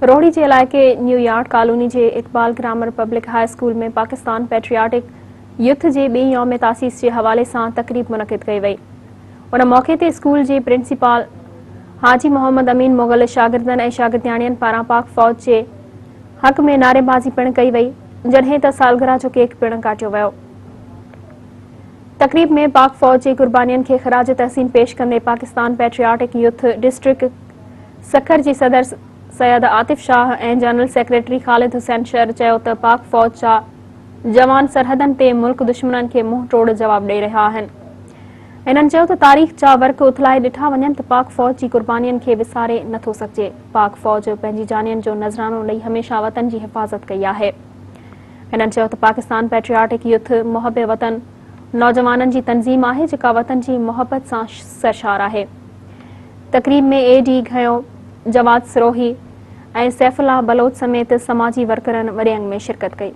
روهڙي جي علائقي نيو yard colony جي Iqbal grammar public high school ۾ Pakistan patriotic youth جي ٻئي يوم تاسيس جي حوالي سان تقريب منعقد ڪئي وئي. ان موقعي تي اسڪول جي پرنسپال حاجي محمد امين مغل شاگردن ۽ شاگردياڻين پاران پاڪ فوج جي حق ۾ نعريبازي پڻ ڪئي وئي جڏهن ته سالگرهه جو ڪيڪ پڻ ڪاٽيو ويو. تقريب ۾ پاڪ فوج جي قربانين کي خراج تحسين پيش ڪندي Pakistan patriotic youth district Sukkur جي صدر سيد عاطف شاهه ۽ جنرل سيڪريٽري خالد حسين شر چيو ته پاڪ فوج جا جوان سرحدن تي ملڪ دشمنن کي منهن ٽوڙ جواب ڏئي رهيا آهن. هنن چيو ته تاريخ جا ورق اٿلائي ڏٺا وڃن ته پاڪ فوج جي قربانين کي وساري نٿو سگهجي، پاڪ فوج پنهنجي جانين جو نذرانو ڏئي هميشه وطن جي حفاظت ڪئي آهي. هنن چيو ته پاڪستان پيٽرياٽڪ يوٿ محب وطن نوجوانن جي تنظيم آهي جيڪا وطن جي محبت سان سرشار آهي. تقريب ۾ اي ڊي گهيو، جواد سروهي ۽ سيف الله بلوچ سميت سماجي ورڪرن وڏي انگ ۾ شرڪت ڪئي.